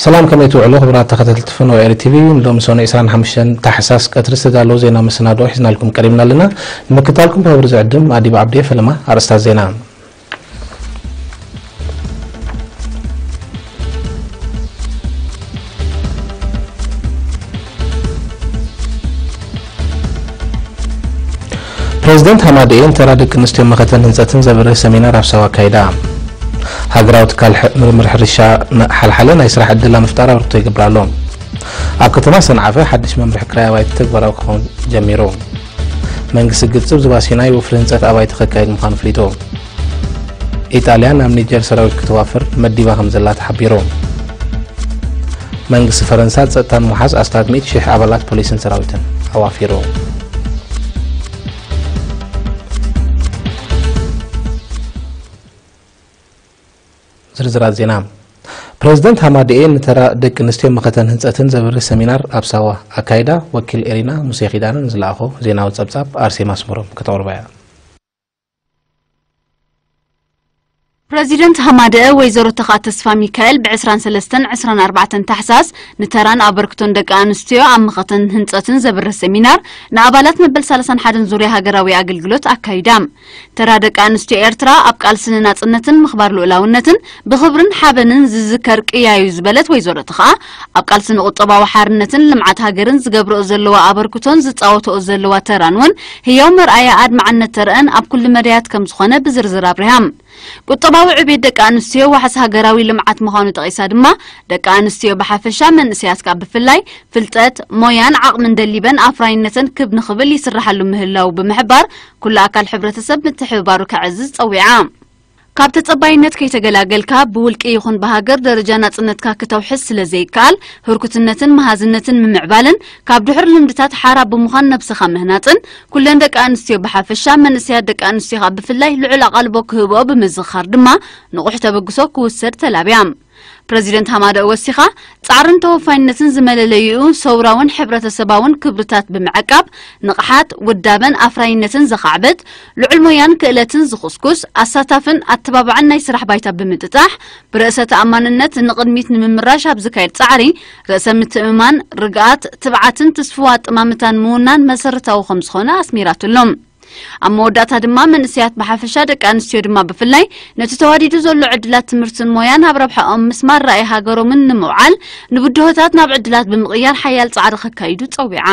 ሰላም፣ ከመይ ትውዕሉ ክቡራት ተኸታተልቲ ፍኖ ኤሪ ቲቪ? ንሎሚ ሰኑይ ዕስራን ሓሙሽተን ታሕሳስ ቀትሪ ዝተዳለዉ ዜና መሰናድኦ ሒዝናልኩም ቀሪብና ኣለና። ንምክታልኩም ብክብሪ ዝዕድም ኣዲብ ዓብዴ። ፈለማ ኣርእስታት ዜና። ፕሬዝደንት ሃማደኤ ንተራ ደቂ ኣንስትዮ መኸተን ህንፀትን ዘብርህ ሰሚናር ኣብ ሳዋ ኣካይዳ። ሃገራዊ ትካል ሕ- ምርምር ሕርሻ ን- ሓልሓለ ናይ ስራሕ ዕድል ኣብ ምፍጣር ኣበርክቶ ይገብር ኣሎ። ኣብ ከተማ ሰንዓፈ ሓድሽ መምርሒ ክራይ ኣባይቲ ተግባራዊ ክኸውን ጀሚሩ። መንግስቲ ግብፂ ብዞባ ሲናይ ወፍሪ ህንፀት ኣባይቲ ከካይድ ምዃኑ ኣፍሊጡ። ኢጣልያ ናብ ኒጀር ሰራዊት ክተዋፍር መዲባ ከም ዘላ ተሓቢሩ። መንግስቲ ፈረንሳ ጸጥታ ንምሓዝ ኣስታት ሚእቲ ሽሕ ኣባላት ፖሊስን ሰራዊትን ኣዋፊሩ። ዝርዝራት ዜና። ፕሬዝደንት ሃማደኤ ንተራ ደቂ ኣንስትዮ መኸተን ህንጸትን ዘብርህ ሰሚናር ኣብ ሳዋ ኣካይዳ። ወኪል ኤሪና ሙሴ ኪዳነ ንዝለኣኾ ዜናዊ ጸብጻብ ኣርሴማ ኣስመሮም ከተቕርባ እያ። ፕረዚደንት ሃማደአ ወይዘሮ ተኽኣ ተስፋ ሚካኤል ብ ዕስራን ሰለስተን ዕስራን ኣርባዕተን ታሕሳስ ንተራን ኣበርክቶን ደቂ ኣንስትዮ ኣብ መኸተን ህንጸትን ዘብርህ ሰሚናር ንኣባላት መበል ሰላሳን ሓደን ዙርያ ሃገራዊ ኣገልግሎት ኣካይዳ። ተራ ደቂ ኣንስትዮ ኤርትራ ኣብ ቃልሲ ንናጽነትን ምኽባር ልኡላውነትን ብኽብርን ሓበንን ዝዝከር ቅያ እዩ ዝበለት ወይዘሮ ተኽኣ፣ ኣብ ቃልሲ ንቁጠባዊ ሓርነትን ልምዓት ሃገርን ዝገብረኦ ዘለዋ ኣበርክቶን ዝጻወተኦ ዘለዋ ተራን እውን ህያው መርኣያ ኣድማዕነት ተረአን ኣብ ኩሉ መዳያት ከም ዝኾነ ብዝርዝር ኣብሪሃ። ቁጠባዊ ዕቤት ደቂ ኣንስትዮ ዋሕስ ሃገራዊ ልምዓት ምዃኑ ጠቒሳ ድማ፣ ደቂ ኣንስትዮ ብሓፈሻ መንእሰያት ከኣ ብፍላይ ፍልጠት፣ ሞያን ዓቕምን ደሊበን ኣፍራይነተን ክብ ንኽብል ይስራሓሉ ምህላው ብምሕባር፣ ኩሉ ኣካል ሕብረተሰብ ምትሕብባሩ ከዕዝዝ ጸዊዓ። ካብ ተጸባይነት ከይተገላገልካ ብውልቂ ይኹን ብሃገር ደረጃ ናጽነትካ ክተውሕስ ስለ ዘይከኣል፣ ህርኩትነትን መሃዝነትን ምምዕባልን ካብ ድሑር ልምድታት ሓራ ብምዃን ነብስኻ ምህናጽን፣ ኩለን ደቂ ኣንስትዮ ብሓፈሻ መንእሰያት ደቂ ኣንስትዮ ከኣ ብፍላይ ልዑል ኣቓልቦ ክህብኦ ብምዝኻር ድማ ንቑሕ ተበግሶ ክውሰድ ተላብያ። ፕረዚደንት ሃማደእ ወሲኻ፣ ጻዕርን ተወፋይነትን ዝመለለይኡ ሰውራውን ሕብረተሰባውን ክብርታት ብምዕቃብ፣ ንቕሓት፣ ውዳበን ኣፍራይነትን ዘኻዕብት፣ ልዑል ሞያን ክእለትን ዝኹስኩስ፣ ኣሳታፍን ኣተባባዕን ናይ ስራሕ ባይታ ብምጥጣሕ፣ ብርእሰ ተኣማንነት ንቕድሚት ንምምራሽ ኣብ ዝካየድ ጻዕሪ፣ ርእሰ ምትእምማን፣ ርግኣት፣ ትብዓትን ትስፍዋ ኣጠማምታን ምውናን መሰረታዊ ከም ዝኾነ ኣስሚራትሎም። ኣብ መወዳእታ ድማ መንእሰያት ብሓፈሻ ደቂ ኣንስትዮ ድማ ብፍላይ ነቲ ተዋዲዱ ዘሎ ዕድላት ትምህርትን ሞያን ኣብ ረብሓኦም ምስማር ራእይ ሃገሮምን ንምውዓል ንብድሆታት ናብ ዕድላት ብምቕያር ሓያል ጻዕሪ ከካይዱ ጸዊዓ።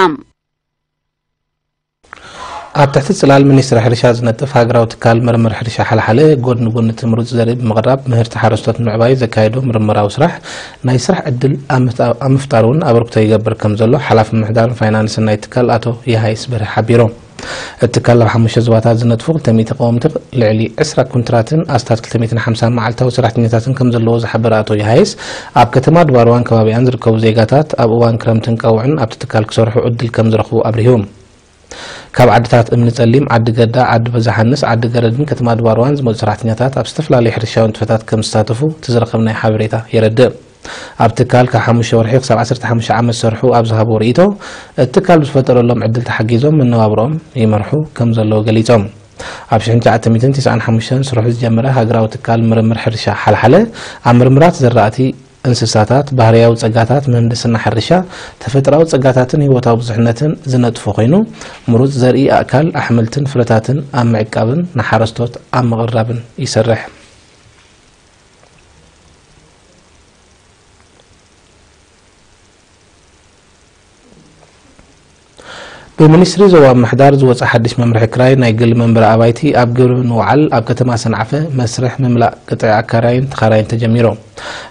ኣብ ትሕቲ ጽላል ሚኒስትሪ ሕርሻ ዝነጥፍ ሃገራዊ ትካል ምርምር ሕርሻ ሓልሓለ ጎድኒ ጎኒ እቲ ምሩጽ ዘርኢ ብምቕራብ ምህርቲ ሓረስቶት ንምዕባይ ዘካየዶ ምርምራዊ ስራሕ ናይ ስራሕ ዕድል ኣብ ምፍጣ- ኣብ ምፍጣር እውን ኣበርክቶ ይገብር ከም ዘሎ ሓላፊ ምምሕዳርን ፋይናንስን ናይ ትካል ኣቶ የሃይስ በርሀ ሓቢሮም። እቲ ትካል ኣብ ሓሙሽተ ዞባታት ዝነጥፉ ክልተ ሚእቲ ቀወምቲ ልዕሊ ዕስራ ኮንትራትን ኣስታት ክልተ ሚእትን ሓምሳን መዓልታዊ ሰራሕተኛታትን ከም ዘለዎ ዝሓበረ ኣቶ የሃይስ፣ ኣብ ከተማ ድባርዋን ከባቢኣን ዝርከቡ ዜጋታት ኣብ እዋን ክረምትን ቀውዕን ኣብቲ ትካል ክሰርሑ ዕድል ከም ዝረኽቡ ኣብሪሁ። ካብ ዓድታት እምኒ ጸሊም፣ ዓዲ ገዳ፣ ዓዲ በዛሓንስ፣ ዓዲ ገረድን ከተማ ድባርዋን ዝመጹ ሰራሕተኛታት ኣብ ዝተፈላለዩ ሕርሻዊ ንጥፈታት ከም ዝሳተፉ እቲ ዝረኸብናዮ ሓበሬታ የረድእ። ኣብ ትካል ካብ ሓሙሽተ ወርሒ ክሳብ ዓሰርተ ሓሙሽተ ዓመት ዝሰርሑ ኣብ ዝሃብዎ ርእይቶ፣ እቲ ትካል ብዝፈጠረሎም ዕድል ተሓጊዞም መነባብሮኦም ይመርሑ ከም ዘለዉ ገሊጾም። ኣብ ሽሕን ትሽዓተ ሚእትን ተስዓን ሓሙሽተን ስርሑ ዝጀመረ ሃገራዊ ትካል ምርምር ሕርሻ ሓልሓለ፣ ኣብ ምርምራት ዘራእቲ፣ እንስሳታት፣ ባህርያዊ ጸጋታት፣ ምህንድስና ሕርሻ፣ ተፈጥሮኣዊ ጸጋታትን ህይወታዊ ብዙሕነትን ዝነጥፎ ኮይኑ፣ ምሩጽ ዘርኢ ኣእካል፣ ኣሕምልትን ፍረታትን ኣብ ምዕቃብን ንሓረስቶት ኣብ ምቕራብን ይሰርሕ። ብሚኒስትሪ ዞባ ምምሕዳር ዝወፀ ሓድሽ መምርሒ ክራይ ናይ ግል መንበሪ ኣባይቲ ኣብ ግብሪ ብምውዓል ኣብ ከተማ ሰንዓፈ መስርሕ ምምላእ ቅጥዒ ኣካራይን ተኻራይን ተጀሚሩ።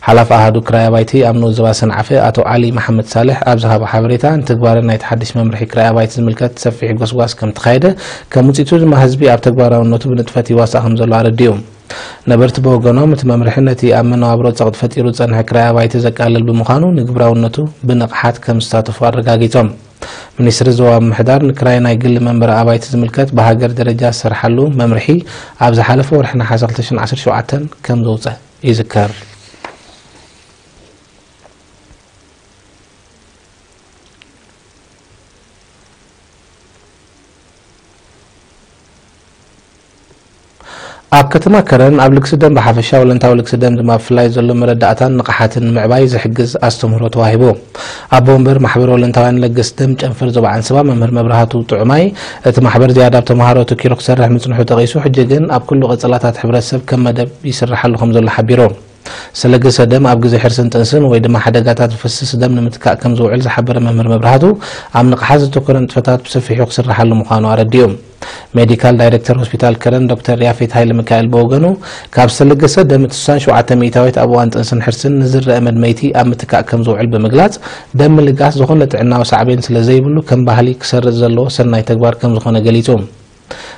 ሓላፊ ኣሃዱ ክራይ ኣባይቲ ኣብ ንኡስ ዞባ ሰንዓፈ ኣቶ ዓሊ መሓመድ ሳልሕ ኣብ ዝሃቦ ሓበሬታ፣ ንትግባረ ናይቲ ሓድሽ መምርሒ ክራይ ኣባይቲ ዝምልከት ሰፊሕ ጎስጓስ ከም ተኻየደ፣ ከም ውፅኢቱ ድማ ህዝቢ ኣብ ተግባራውነቱ ብንጥፈት ይዋሳእ ከም ዘሎ ኣረዲኡ። ነበርቲ ብወገኖም፣ እቲ መምርሒ ነቲ ኣብ መነባብሮ ጸቕጢ ፈጢሩ ዝጸንሐ ክራይ ኣባይቲ ዘቃልል ብምዃኑ፣ ንግብራውነቱ ብንቕሓት ከም ዝሳተፉ ኣረጋጊጾም። ሚኒስትሪ ዞባ ምምሕዳር ንክራይ ናይ ግሊ መንበሪ ኣባይቲ ዝምልከት ብሃገር ደረጃ ዝሰርሓሉ መምርሒ ኣብ ዝሓለፈ ወርሒ ነሓሰ ክልተ ሽሕን ዓሰርተ ሸውዓተን ከም ዘውጸ ይዝከር። ኣብ ከተማ ከረን ኣብ ልግሲ ደም ብሓፈሻ፣ ወለንታዊ ልግሲ ደም ድማ ብፍላይ ዘሎ መረዳእታን ንቕሓትን ንምዕባይ ዝሕግዝ ኣስተምህሮ ተዋሂቡ። ኣቦ ወንበር ማሕበር ወለንታውያን ለገስ ደም ጨንፈር ዞባ ዓንስባ መምህር መብራህቱ ጥዑማይ፣ እቲ ማሕበር ዝያዳ ኣብ ተምሃሮ ኣተኪሩ ክሰርሕ ምጽንሑ ጠቒሱ፣ ሕጂ ግን ኣብ ኩሉ ቀጸላታት ሕብረተሰብ ከም መደብ ይስርሓሉ ከም ዘሎ ሓቢሩ። ስለገሰ ደም ኣብ ግዜ ሕርስን ጥንስን ወይ ድማ ሓደጋታት ዝፈስስ ደም ንምትካእ ከም ዝውዕል ዝሓበረ መምህር መብራህቱ፣ ኣብ ንቕሓት ዘተኮረ ንጥፈታት ብሰፊሑ ክስርሓሉ ምዃኑ ኣረዲኡ። ሜዲካል ዳይሬክተር ሆስፒታል ከረን ዶክተር ያፌት ሃይለ ሚካኤል ብወገኑ፣ ካብ ዝተለገሰ ደም እቲ ስሳን ሸውዓተ ሚእታዊት ኣብ እዋን ጥንስን ሕርስን ንዝረአ መድመይቲ ኣብ ምትካእ ከም ዝውዕል ብምግላጽ፣ ደም ምልጋስ ዝኾነ ጥዕናዊ ሳዕቤን ስለ ዘይብሉ ከም ባህሊ ክሰርጽ ዘለዎ ሰናይ ተግባር ከም ዝኾነ ገሊጹ።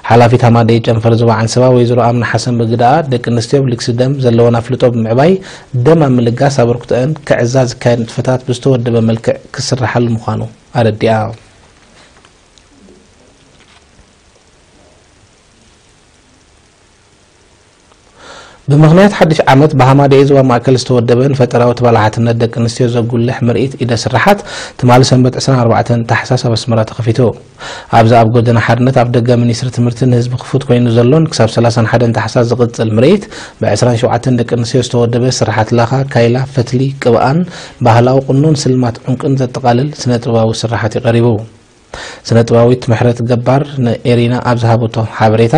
ሓላፊት ሃማደኤ ጨንፈር ዞባ ዓንስባ ወይዘሮ ኣምና ሓሰን ብግደኣ፣ ደቂ ኣንስትዮ ኣብ ልግሲ ደም ዘለወን ኣፍልጦ ብምዕባይ፣ ደም ኣብ ምልጋስ ኣበርክቶአን ክዕዛ ዝካየድ ንጥፈታት ብዝተወደበ መልክዕ ክስርሓሉ ምዃኑ ኣረዲኣ። ብምኽንያት ሓድሽ ዓመት ብሃማደኤ ዞባ ማእከል ዝተወደበ ንፈጠራዊ ተባላሓትነት ደቂ ኣንስትዮ ዘጉልሕ ምርኢት ኢደ ስራሓት ትማሊ ሰንበት ዕስራን ኣርባዕተን ታሕሳስ ኣብ ኣስመራ ተኸፊቱ። ኣብዚ ኣብ ጎደና ሓርነት ኣፍ ደገ ሚኒስትሪ ትምህርቲ ንህዝቢ ክፉት ኮይኑ ዘሎን ክሳብ ሰላሳን ሓደን ታሕሳስ ዝቕጽል ምርኢት፣ ብ ዕስራን ሸውዓተን ደቂ ኣንስትዮ ዝተወደበ ስራሓት ላኻ፣ ካይላ፣ ፈትሊ፣ ቅብኣን ባህላዊ ቁኖን ስልማት ዑንቅን ዘጠቓልል ስነ ጥበባዊ ስራሓት እዩ ቀሪቡ። ስነ ጥበባዊት ምሕረት ገባር ንኤሪና ኣብ ዝሃበቶ ሓበሬታ፣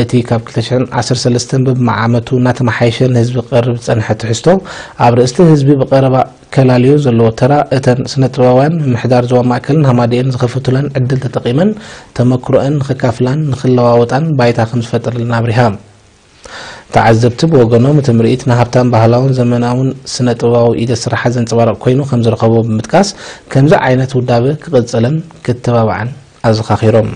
እቲ ካብ ክልተ ሽሕን ዓሰርተ ሰለስተን በብመዓመቱ እናተመሓየሸ ንህዝቢ ክቐርብ ዝጸንሐ ትሕዝቶ፣ ኣብ ርእስቲ ህዝቢ ብቐረባ ከላልዮ ዘለዎ ተራ፣ እተን ስነ ጥበባውያን ምምሕዳር ዞባ ማእከልን ሃማደኤን ዝኸፈቱለን ዕድል ተጠቒመን ተመክሮአን ንኸካፍላን ንኽለዋወጣን ባይታ ከም ዝፈጠረለን ኣብሪሃ። ተዓዘብቲ ብወገኖም፣ እቲ ምርኢት ንሃብታም ባህላውን ዘመናውን ስነ ጥበባዊ ኢደ ስራሓት ዘንጸባርቕ ኮይኑ ከም ዝረኸቦ ብምጥቃስ፣ ከምዚ ዓይነት ውዳበ ክቕጽልን ክተባባዕን ኣዘኻኺሮም።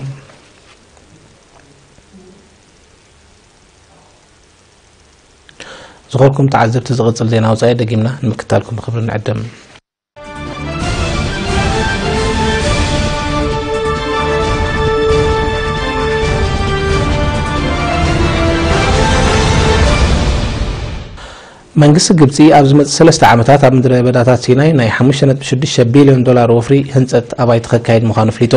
ዝኾርኩም ተዓዘብቲ፣ ዝቕጽል ዜና ወጻኢ ደጊምና ንምክታልኩም ብኽብሪ ንዕድም። መንግስቲ ግብጺ ኣብ ዝመጽእ ሰለስተ ዓመታት ኣብ ምድረ በዳታት ሲናይ ናይ ሓሙሽተ ነጥቢ ሽዱሽተ ቢልዮን ዶላር ወፍሪ ህንጸት ኣባይቲ ከካይድ ምዃኑ ኣፍሊጡ።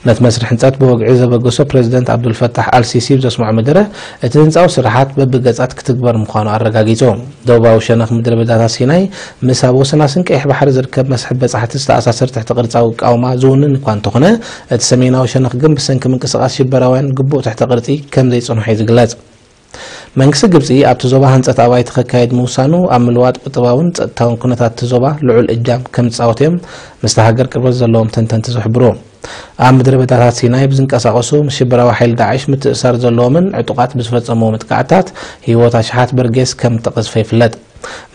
ነቲ መስርሕ ህንጸት ብወግዒ ዘበገሶ ፕረዚደንት ኣብዱልፈታሕ ኣልሲሲ ብዘስምዖ መደረ፣ እቲ ህንጻዊ ስራሓት በብገጻት ክትግበር ምዃኑ ኣረጋጊጹ። ደቡባዊ ሸነኽ ምድረ በዳታት ሲናይ ምስ ኣብ ወሰናስን ቀይሕ ባሕሪ ዝርከብ መስሕብ በጻሕቲ ዝተኣሳሰር ትሕቲ ቅርጻዊ ቃውማ ዝውንን እኳ እንተኾነ፣ እቲ ሰሜናዊ ሸነኽ ግን ብሰንኪ ምንቅስቓስ ሽበራውያን ግቡእ ትሕተ ቅርጺ ከም ዘይጽንሖ እዩ ዝግለጽ። መንግስቲ ግብጺ ኣብቲ ዞባ ህንጸት ኣባይቲ ከካየድ ምውሳኑ፣ ኣብ ምልዋጥ ቁጠባውን ጸጥታውን ኩነታት እቲ ዞባ ልዑል እጃም ከም ዝጻወት እዮም ምስቲ ሃገር ቅርበት ዘለዎም ተንተንቲ ዝሕብሩ። ኣብ ምድረ በዳታት ሲናይ ብዝንቀሳቐሱ ምስ ሽበራዊ ሓይሊ ዳዕሽ ምትእስሳር ዘለዎምን ዕጡቓት ብዝፈጸምዎ መጥቃዕትታት ህይወት ኣሽሓት በርጌስ ከም እተቐዝፈ ይፍለጥ።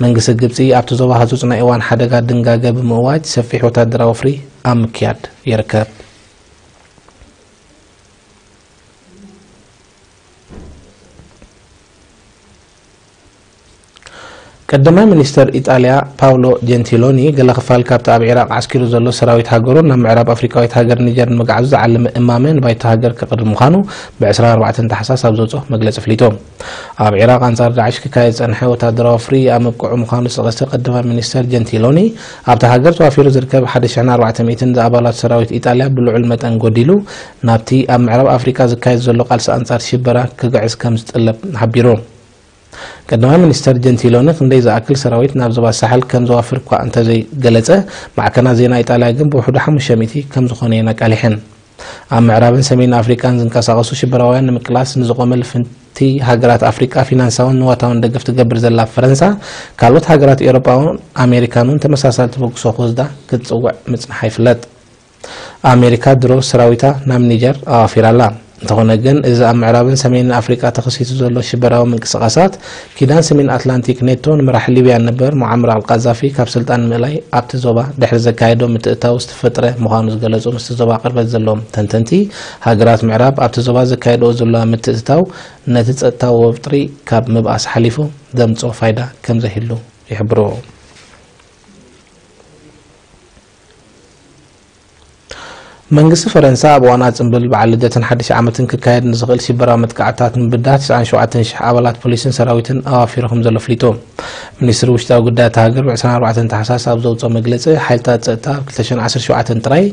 መንግስቲ ግብጺ ኣብቲ ዞባ ህጹጽ ናይ እዋን ሓደጋ ድንጋገ ብምእዋጅ ሰፊሕ ወታደራዊ ወፍሪ ኣብ ምክያድ ይርከብ። ቀዳማይ ሚኒስተር ኢጣልያ ፓውሎ ጀንቲሎኒ፣ ገለ ክፋል ካብቲ ኣብ ዒራቕ ዓስኪሩ ዘሎ ሰራዊት ሃገሩ ናብ ምዕራብ ኣፍሪቃዊት ሃገር ኒጀር ንምግዓዙ ዝዓለመ እማመ ንባይቶ ሃገር ከቕርብ ምዃኑ ብ ዕስራን ኣርባዕተን ታሕሳስ ኣብ ዘውጽኦ መግለጺ ኣፍሊጡ። ኣብ ዒራቕ ኣንጻር ዳዕሽ ክካየድ ዝጸንሐ ወታደራዊ ወፍሪ ኣብ ምብቅዑ ምዃኑ ዝጠቐሰ ቀዳማይ ሚኒስተር ጀንቲሎኒ፣ ኣብታ ሃገር ተዋፊሩ ዝርከብ ሓደ ሽሕን ኣርባዕተ ሚእትን ዝኣባላት ሰራዊት ኢጣልያ ብልዑል መጠን ጎዲሉ፣ ናብቲ ኣብ ምዕራብ ኣፍሪቃ ዝካየድ ዘሎ ቃልሲ ኣንጻር ሽበራ ክግዕዝ ከም ዝጥለብ ሓቢሩ። ቀዳማይ ሚኒስተር ጀንቲሎኒ፣ ክንደይ ዝኣክል ሰራዊት ናብ ዞባ ሳሕል ከም ዘዋፍር እኳ እንተዘይገለጸ፣ ማዕከናት ዜና ኢጣልያ ግን ብውሕዱ ሓሙሽተ ሚእቲ ከም ዝኾነ እየን ኣቃሊሐን። ኣብ ምዕራብን ሰሜን ኣፍሪቃን ዝንቀሳቐሱ ሽበራውያን ንምቅላስ ንዝቖመ ልፍንቲ ሃገራት ኣፍሪቃ ፊናንሳውን ንዋታውን ደገፍ ትገብር ዘላ ፈረንሳ፣ ካልኦት ሃገራት ኤውሮጳ እውን ኣሜሪካን እውን ተመሳሳሊ ተበግሶ ክወስዳ ክትጽውዕ ምጽንሓ ይፍለጥ። ኣሜሪካ ድሮ ሰራዊታ ናብ ኒጀር ኣዋፊራ ኣላ። እንተኾነ ግን፣ እዚ ኣብ ምዕራብን ሰሜንን ኣፍሪቃ ተኸሲቱ ዘሎ ሽበራዊ ምንቅስቓሳት፣ ኪዳን ሰሜን ኣትላንቲክ ኔቶ ንመራሒ ሊብያ ነበር ሙዓመር ኣልቃዛፊ ካብ ስልጣን ንምእላይ ኣብቲ ዞባ ድሕሪ ዘካየዶ ምትእትታው ዝተፈጥረ ምዃኑ ዝገለጹ ምስቲ ዞባ ቅርበት ዘለዎም ተንተንቲ፣ ሃገራት ምዕራብ ኣብቲ ዞባ ዘካየድኦ ዘለዋ ምትእትታው ነቲ ጸጥታዊ ወጥሪ ካብ ምብኣስ ሓሊፉ ዘምጽኦ ፋይዳ ከም ዘይህሉ ይሕብሩ። መንግስቲ ፈረንሳ ኣብ እዋን ኣጽምብል በዓል ልደትን ሓድሽ ዓመትን ክካየድ ንዝኽእል ሽበራዊ መጥቃዕትታት ንምብዳህ ትስዓን ሸውዓተን ሽሕ ኣባላት ፖሊስን ሰራዊትን ኣዋፊሩ ከም ዘሎ ኣፍሊጡ። ሚኒስትሪ ውሽጣዊ ጉዳያት ሃገር ብ ዕስራን ኣርባዕተን ታሕሳስ ኣብ ዘውፅኦ መግለፂ፣ ሓይልታት ፀጥታ ኣብ ክልተ ሽሕን ዓሰርተ ሸውዓተን ጥራይ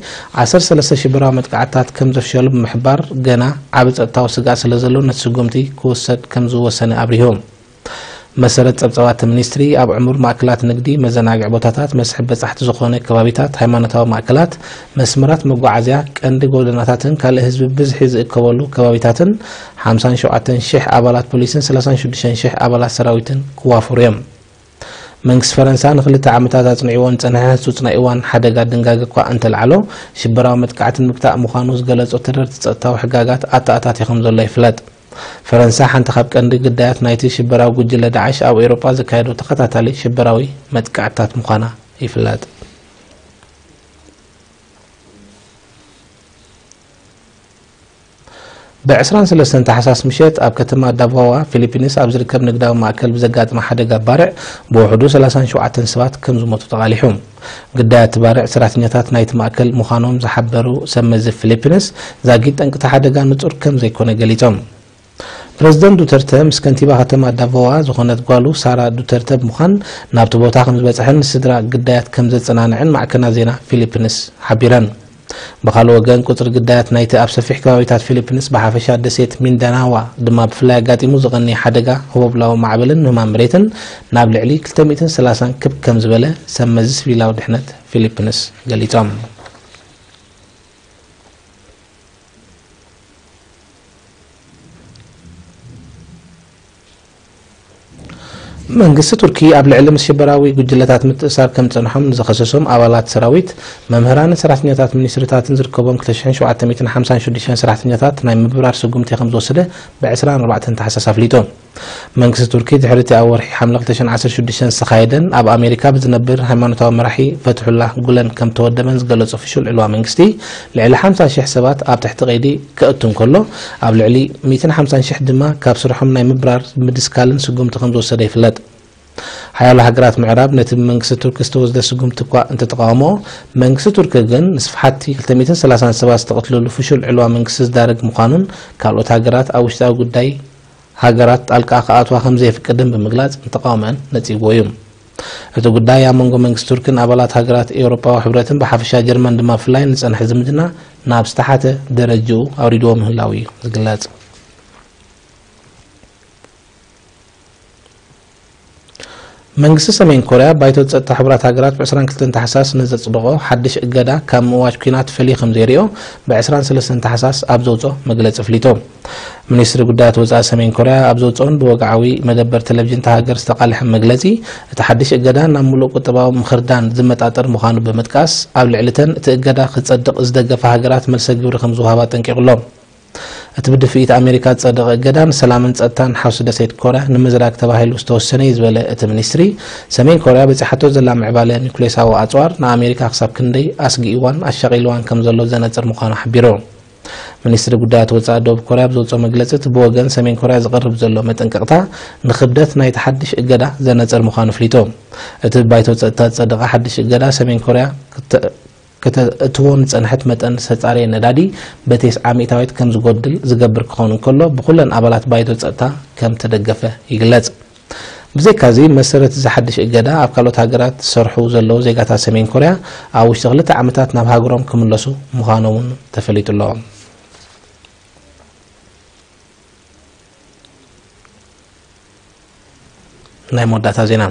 ዓሰርተ ሰለስተ ሽበራዊ መጥቃዕትታት ከም ዘፍሸሉ ብምሕባር፣ ገና ዓቢ ፀጥታዊ ስግኣት ስለ ዘሎ ነቲ ስጉምቲ ክውሰድ ከም ዝወሰነ ኣብሪሁ። መሰረት ጸብጻባት እቲ ሚኒስትሪ፣ ኣብ ዕሙር ማእከላት ንግዲ፣ መዘናግዒ ቦታታት፣ መስሕብ በጻሕቲ ዝኾነ ከባቢታት፣ ሃይማኖታዊ ማእከላት፣ መስመራት መጓዓዝያ፣ ቀንዲ ጎደናታትን ካልእ ህዝቢ ብዝሒ ዝእከበሉ ከባቢታትን ሓምሳን ሸውዓተን ሽሕ ኣባላት ፖሊስን ሰላሳን ሽዱሽተን ሽሕ ኣባላት ሰራዊትን ክዋፈሩ እዮም። መንግስቲ ፈረንሳ ንኽልተ ዓመታት ኣጽኒዕዎ ንጸንሐ ህጹጽ ናይ እዋን ሓደጋ ድንጋገ እኳ እንተልዓሎ፣ ሽበራዊ መጥቃዕቲ ንምግታእ ምዃኑ ዝገለጾ ተረርቲ ጸጥታዊ ሕጋጋት ኣተኣታትዩ ከም ዘሎ ይፍለጥ። ፈረንሳ ሓንቲ ካብ ቀንዲ ግዳያት ናይቲ ሽበራዊ ጉጅለ ዳዕሽ ኣብ ኤውሮጳ ዘካየዶ ተኸታታሊ ሽበራዊ መጥቃዕትታት ምዃና ይፍለጥ። ብ ዕስራን ሰለስተን ታሕሳስ ምሸት ኣብ ከተማ ዳቫዋ ፊሊፒንስ ኣብ ዝርከብ ንግዳዊ ማእከል ብዘጋጠመ ሓደጋ ባርዕ ብውሕዱ ሰላሳን ሸውዓተን ሰባት ከም ዝሞቱ ተቓሊሑ። ግዳያት እቲ ባርዕ ሰራሕተኛታት ናይቲ ማእከል ምዃኖም ዝሓበሩ ሰብ መዚ ፊሊፒንስ፣ ዛጊት ጠንቅቲ ሓደጋ ንጹር ከም ዘይኮነ ገሊጾም። ፕረዚደንት ዱተርተ ምስ ከንቲባ ከተማ ዳቫዋ ዝኾነት ጓሉ ሳራ ዱተርተ ብምዃን ናብቲ ቦታ ከም ዝበጽሐን ንስድራ ግዳያት ከም ዘጸናንዐን ማዕከናት ዜና ፊሊፒንስ ሓቢረን። ብኻልእ ወገን፣ ቁጽሪ ግዳያት ናይቲ ኣብ ሰፊሕ ከባቢታት ፊሊፒንስ፣ ብሓፈሻ ደሴት ሚንዳናዋ ድማ ብፍላይ ኣጋጢሙ ዝቐነየ ሓደጋ ህቦብላዊ ማዕበልን ምህማም መሬትን ናብ ልዕሊ ክልተ ሚእትን ሰላሳን ክብ ከም ዝበለ ሰብ መዚ ሲቪላዊ ድሕነት ፊሊፒንስ ገሊጾም። መንግስቲ ቱርኪ ኣብ ልዕሊ ምስ ሽበራዊ ጉጅለታት ምትእሳር ከም ዝጸንሖም ንዝኸሰሶም ኣባላት ሰራዊት፣ መምህራንን ሰራሕተኛታት ሚኒስትሪታትን ዝርከቦም ክልተ ሽሕን ሸውዓተ ሚእትን ሓምሳን ሽዱሽተን ሰራሕተኛታት ናይ ምብራር ስጉምቲ ከም ዝወሰደ ብ ዕስራን ኣርባዕተን ታሕሳስ ኣፍሊጡ። መንግስቲ ቱርኪ ድሕሪ እቲ ኣብ ወርሒ ሓምለ ክልተ ሽሕን ዓሰርተ ሽዱሽተን ዝተኻየደን ኣብ ኣሜሪካ ብዝነብር ሃይማኖታዊ መራሒ ፈትሑላ ጉለን ከም ተወደበን ዝገለጾ ፍሹል ዕልዋ መንግስቲ፣ ልዕሊ ሓምሳ ሽሕ ሰባት ኣብ ትሕቲ ቀይዲ ከእቱ እንከሎ፣ ኣብ ልዕሊ ሚእትን ሓምሳን ሽሕ ድማ ካብ ስርሖም ናይ ምብራር ምድስካልን ስጉምቲ ከም ዝወሰደ ይፍለጥ። ሓያሎ ሃገራት ምዕራብ ነቲ ብመንግስቲ ቱርኪ ዝተወስደ ስጉምቲ እኳ እንተተቃወሞ፣ መንግስቲ ቱርኪ ግን ንስፍሓቲ ክልተ ሚእትን ሰላሳን ሰባት ዝተቐትለሉ ፍሹል ዕልዋ መንግስቲ ዝዳረግ ምዃኑን ካልኦት ሃገራት ኣብ ውሽጣዊ ጉዳይ ሃገራት ጣልቃ ክኣትዋ ከም ዘየፍቅድን ብምግላጽ ንተቃውሞኣን ነጺግዎ እዩ። እቲ ጉዳይ ኣብ መንጎ መንግስቲ ቱርክን ኣባላት ሃገራት ኤውሮጳዊ ሕብረትን ብሓፈሻ ጀርመን ድማ ብፍላይ ንጸንሐ ዝምድና ናብ ዝተሓተ ደረጅኡ ኣውሪድዎ ምህላው እዩ ዝግለጽ። መንግስቲ ሰሜን ኮርያ ባይቶ ጸጥታ ሕቡራት ሃገራት ብ ዕስራን ክልተን ታሕሳስ ንዘጽደቖ ሓድሽ እገዳ ካብ ምእዋጅ ኲናት ፈልዩ ከም ዘይሪኦ ብ ዕስራን ሰለስተን ታሕሳስ ኣብ ዘውጽኦ መግለጺ ኣፍሊጡ። ሚኒስትሪ ጉዳያት ወጻኢ ሰሜን ኮርያ ኣብ ዘውጽኦን ብወግዓዊ መደበር ቴሌቪዥን እታ ሃገር ዝተቓልሐ መግለጺ፣ እቲ ሓድሽ እገዳ ናብ ምሉእ ቁጠባዊ ምኽርዳን ዝመጣጠር ምዃኑ ብምጥቃስ፣ ኣብ ልዕሊ እተን እቲ እገዳ ክጸድቕ ዝደገፋ ሃገራት መልሰ ግብሪ ከም ዝወሃባ ኣጠንቂቑ ኣሎ። እቲ ብድፍኢት ኣሜሪካ ዝጸደቐ እገዳ ንሰላምን ጸጥታን ሓውሲ ደሴት ኮርያ ንምዝራግ ተባሂሉ ዝተወሰነ እዩ ዝበለ እቲ ሚኒስትሪ፣ ሰሜን ኮርያ በጺሓቶ ዘላ ምዕባለ ኒኩሌሳዊ ኣጽዋር ንኣሜሪካ ክሳብ ክንደይ ኣስጊእዋን ኣሻቒልዋን ከም ዘሎ ዘነጽር ምዃኑ ሓቢሩ። ሚኒስትሪ ጉዳያት ወጻኢ ደቡብ ኮርያ ኣብ ዘውጽኦ መግለጺ፣ እቲ ብወገን ሰሜን ኮርያ ዝቐርብ ዘሎ መጠንቀቕታ ንኽብደት ናይቲ ሓድሽ እገዳ ዘነጽር ምዃኑ ኣፍሊጡ። እቲ ብባይቶ ጸጥታ ዝጸደቐ ሓድሽ እገዳ ሰሜን ኮርያ ክተ-፣ ከተእትዎ ንጸንሐት መጠን ዝተጻረየ ነዳዲ በቴስዓ ሚእታዊት ከም ዝጎድል ዝገብር ክኸውን እንከሎ፣ ብኹለን ኣባላት ባይቶ ጸጥታ ከም ተደገፈ ይግለጽ። ብዘይካዚ፣ መሰረት እዚ ሓድሽ እገዳ ኣብ ካልኦት ሃገራት ዝሰርሑ ዘለዉ ዜጋታት ሰሜን ኮርያ ኣብ ውሽጢ ክልተ ዓመታት ናብ ሃገሮም ክምለሱ ምዃኖም እውን ተፈሊጡ ኣሎ። ናይ መወዳእታ ዜና።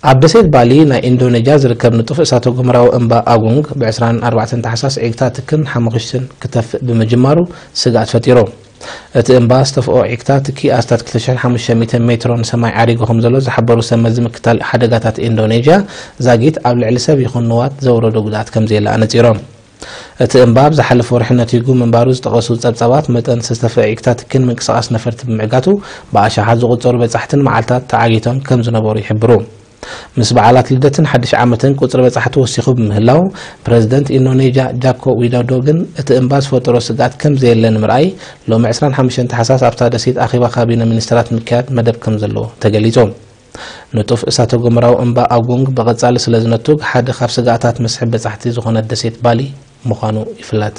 ኣብ ደሴት ባሊ ናይ ኢንዶኔዥያ ዝርከብ ንጡፍ እሳተ ጎመራዊ እምባ ኣጉንግ ብ ዕስራን ኣርባዕተን ታሕሳስ ዒግታ ትክን ሓሙኽሽትን ክተፍእ ብምጅማሩ ስግኣት ፈጢሩ። እቲ እምባ ዝተፍኦ ዒግታ ትኪ ኣስታት ክልተ ሽሕን ሓሙሽተ ሚእትን ሜትሮ ንሰማይ ዓሪጉ ከም ዘሎ ዝሓበሩ ሰብ መዚ ምክትታል ሓደጋታት ኢንዶኔዥያ፣ ዛጊት ኣብ ልዕሊ ሰብ ይኹን ንዋት ዘውረዶ ጉድኣት ከም ዘየለ ኣነጺሮም። እቲ እምባ ኣብ ዝሓለፈ ወርሒ ነቲጉ ምንባሩ ዝጠቐሱ ጸብጻባት፣ መጠን ዝተተፍአ ዒግታ ትኪን ምንቅስቓስ ነፈርቲ ብምዕጋቱ፣ ብኣሽሓት ዝቑጸሩ በጻሕትን መዓልታት ተዓጊቶም ከም ዝነበሩ ይሕብሩ። ምስ በዓላት ልደትን ሓድሽ ዓመትን ቁጽሪ በጻሕቲ ወሲኹ ብምህላው፣ ፕረዚደንት ኢንዶኔዥያ ጃኮ ዊዶዶ ግን እቲ እምባ ዝፈጠሮ ስግኣት ከም ዘየለ ንምርኣይ፣ ሎሚ ዕስራን ሓሙሽተን ታሕሳስ ኣብታ ደሴት ኣኼባ ካቢነ ሚኒስትራት ምክያድ መደብ ከም ዘለዎ ተገሊጹ። ንጡፍ እሳተ ጎመራዊ እምባ ኣጉንግ ብቐጻሊ ስለ ዝነቱግ፣ ሓደ ካብ ስግኣታት መስሕብ በጻሕቲ ዝኾነት ደሴት ባሊ ምዃኑ ይፍለጥ።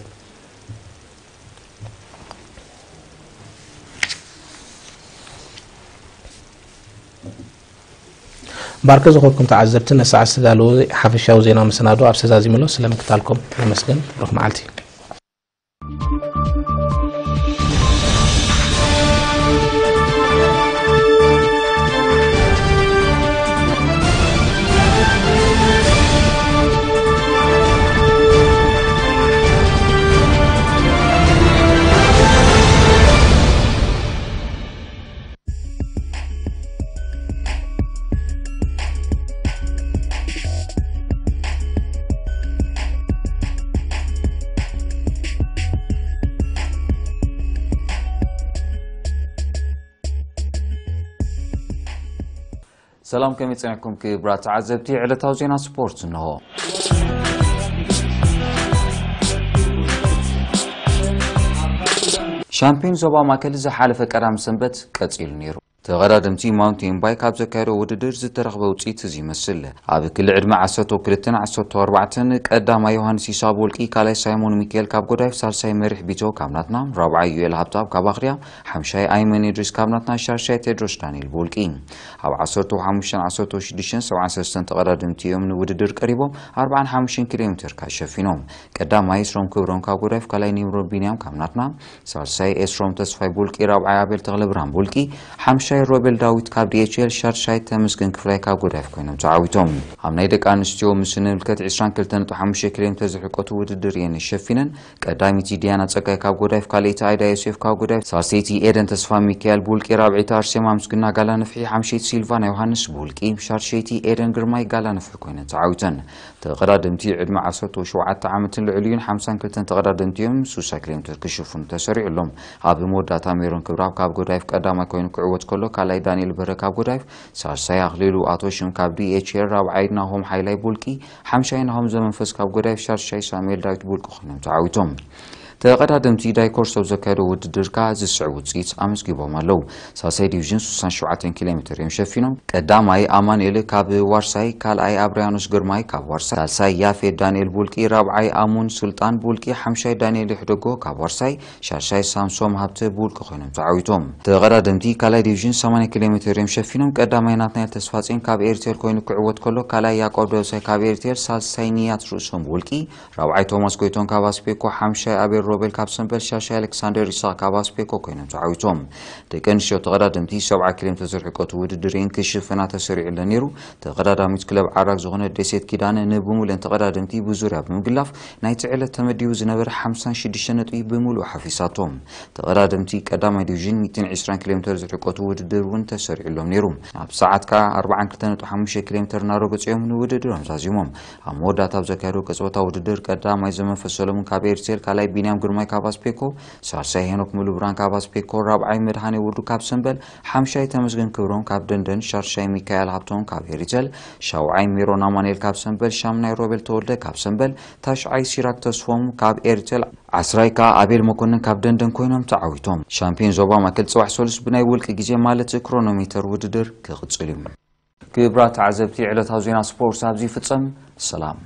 ባርከ ዝኾንኩም ተዓዘብቲ፣ ነሰዓት ዝተዳለወ ሓፈሻዊ ዜና መሰናዶ ኣብ ሰዛዚምሎ ስለምክታልኩም ነመስግን። ብሩኽ መዓልቲ። ሰላም፣ ከመይ ጸኒሕኩም ክቡራት ተዓዘብቲ? ዕለታዊ ዜና ስፖርት እንሆ። ሻምፒዮን ዞባ ማእከል ዝሓለፈ ቀዳም ሰንበት ቀጺሉ ነይሩ። ተቐዳደምቲ ማውንቴን ባይክ ኣብ ዘካየዶ ውድድር ዝተረኽበ ውጽኢት እዚ ይመስል። ኣብ ክሊ ዕድመ ዓሰርተ ክልተን ዓሰርተ ኣርባዕተን ቀዳማይ ዮሃንስ ይስሃብ ወልቂ፣ ካልኣይ ሳይሞን ሚካኤል ካብ ጎዳይፍ፣ ሳልሳይ መሪሕ ቢቶ ካብ ናትና፣ ራብዓይ ዩኤል ሃብታብ ካብ ኣኽርያ፣ ሓምሻይ ኣይመን ኢድሪስ ካብ ናትና፣ ሻድሻይ ቴድሮስ ዳንኤል ብውልቂ። ኣብ ዓሰርተ ሓሙሽተን ዓሰርተ ሽዱሽተን ሰብዓን ሰለስተን ተቐዳደምቲ እዮም ንውድድር ቀሪቦም ኣርባዓን ሓሙሽተን ኪሎ ሜትር ካሸፊኖም። ቀዳማይ ኤስሮም ክብሮም ካብ ጎዳይፍ፣ ካልኣይ ኒምሮ ቢንያም ካብ ናትና፣ ሳልሳይ ኤስሮም ተስፋይ ብውልቂ፣ ራብዓይ ኣቤል ተኽለብርሃን ብውልቂ፣ ሓምሻይ ሮቤል ዳዊት ካብ ዲኤችኤል፣ ሻድሻይ ተመስገን ክፍላይ ካብ ጎዳይፍ ኮይኖም ተዓዊቶም። ኣብ ናይ ደቂ ኣንስትዮ ምስ እንምልከት ዕስራን ክልተን ነጥቢ ሓሙሽተ ኪሎ ሜትር ዝርሕቀቱ ውድድር እየን ሸፊነን። ቀዳሚቲ ዲያና ጸጋይ ካብ ጎዳይፍ፣ ካልኣይቲ ኣይዳ ዮሴፍ ካብ ጎዳይፍ፣ ሳልሰይቲ ኤደን ተስፋ ሚካኤል ብውልቂ፣ ራብዐይቲ ኣርሴማ ምስግና ጋላ ንፍሒ፣ ሓምሸይቲ ሲልቫና ዮሃንስ ብውልቂ፣ ሻድሸይቲ ኤደን ግርማይ ጋላ ንፍሒ ኮይነን ተዓዊተን። ተቐዳደምቲ ዕድመ ዓሰርተ ሸውዓተ ዓመትን ልዕሊኡን ሓምሳን ክልተን ተቐዳደምቲ እዮም ስሳ ኪሎ ሜትር ክሽፍኑ ተሰሪዑሎም። ኣብ መወዳእታ ሜሮን ክብራብ ካብ ጎዳይፍ ቀዳማይ ኮይኑ ክዕወት ከሎ፣ ካልኣይ ዳንኤል በረ ካብ ጎዳይፍ፣ ሳልሳይ ኣኽሊሉ ኣቶ ሽም ካብ ዲኤችኤል፣ ራብዓይ ናሆም ሓይላይ ብውልቂ፣ ሓምሻይ ናሆም ዘመንፈስ ካብ ጎዳይፍ፣ ሻድሻይ ሳሙኤል ዳዊት ብውልቂ ኮይኖም ተዓዊቶም። ተቐዳደምቲ ዳይኮርስ ኣብ ዘካየዶ ውድድር ከኣ ዝስዕብ ውጽኢት ኣመዝጊቦም ኣለዉ። ሳልሳይ ዲቪዥን ስሳን ሸውዓተን ኪሎ ሜትር እዮም ሸፊኖም። ቀዳማይ ኣማኑኤል ካብ ዋርሳይ፣ ካልኣይ ኣብርያኖስ ግርማይ ካብ ዋርሳይ፣ ሳልሳይ ያፌት ዳንኤል ብውልቂ፣ ራብዓይ ኣሙን ሱልጣን ብውልቂ፣ ሓምሻይ ዳንኤል ይሕደጎ ካብ ዋርሳይ፣ ሻድሻይ ሳምሶም ሃብተ ብውልቂ ኮይኖም ተዓዊቶም። ተቐዳደምቲ ካልኣይ ዲቪዥን ሰማንያ ኪሎ ሜትር እዮም ሸፊኖም። ቀዳማይ ናትናኤል ተስፋጼን ካብ ኤርቴል ኮይኑ ክዕወት ከሎ፣ ካልኣይ ያዕቆብ ደበሳይ ካብ ኤርቴል፣ ሳልሳይ ንያት ርእሶም ብውልቂ፣ ራብዓይ ቶማስ ጎይቶም ካብ ኣስፔኮ፣ ሓምሻይ ኣቤል ሮቤል ካብ ሰምበል፣ ሻሻይ ኣሌክሳንደር ይስሐቅ ካብ ኣስፔኮ ኮይኖም ተዓዊቶም። ደቂ ኣንስትዮ ተቐዳደምቲ ሰብዓ ኪሎ ሜትር ዝርሕቀቱ ውድድር እየን ክሽፍና ተሰሪዑለን ነይሩ። ተቐዳዳሚት ክለብ ዓራግ ዝኾነት ደሴት ኪዳነ ንብሙሉእን ተቐዳደምቲ ብዙርያ ብምግላፍ ናይቲ ዕለት ተመዲቡ ዝነበረ ሓምሳን ሽዱሽተ ነጥቢ ብምሉእ ሓፊሳቶም። ተቐዳደምቲ ቀዳማይ ዲቪዥን ሚእትን ዕስራን ኪሎ ሜትር ዝርሕቀቱ ውድድር እውን ተሰሪዑሎም ነይሩ። ኣብ ሰዓት ከኣ ኣርባዓን ክልተን ነጥቢ ሓሙሽተ ኪሎ ሜትር እናረገጹ እዮም ንውድድሮም ዛዚሞም። ኣብ መወዳእታ ኣብ ዘካየዶ ቅጽበታዊ ውድድር ቀዳማይ ዘመንፈስ ሰለሙን ካብ ኤርቴል፣ ካልኣይ ቢንያም ግርማይ ካብ ኣስፔኮ፣ ሳልሳይ ሄኖክ ሙሉብርሃን ካብ ኣስፔኮ፣ ራብዓይ መድሃኔ ወልዱ ካብ ሰምበል፣ ሓምሻይ ተመስገን ክብሮም ካብ ደንደን፣ ሻድሻይ ሚካኤል ሃብቶም ካብ ኤሪተል፣ ሻውዓይ ሜሮን ኣማኑኤል ካብ ሰምበል፣ ሻምናይ ሮቤል ተወልደ ካብ ሰምበል፣ ታሽዓይ ሲራክ ተስፎም ካብ ኤሪተል፣ ዓስራይ ከኣ ኣቤል መኮንን ካብ ደንደን ኮይኖም ተዓዊቶም። ሻምፒዮን ዞባ ማእከል ጽባሕ ሰሉስ ብናይ ውልቂ ግዜ ማለት ክሮኖሜተር ውድድር ክቕጽል እዩ። ክቡራት ተዓዘብቲ፣ ዕለታዊ ዜና ስፖርት ኣብዚ ይፍጸም። ሰላም።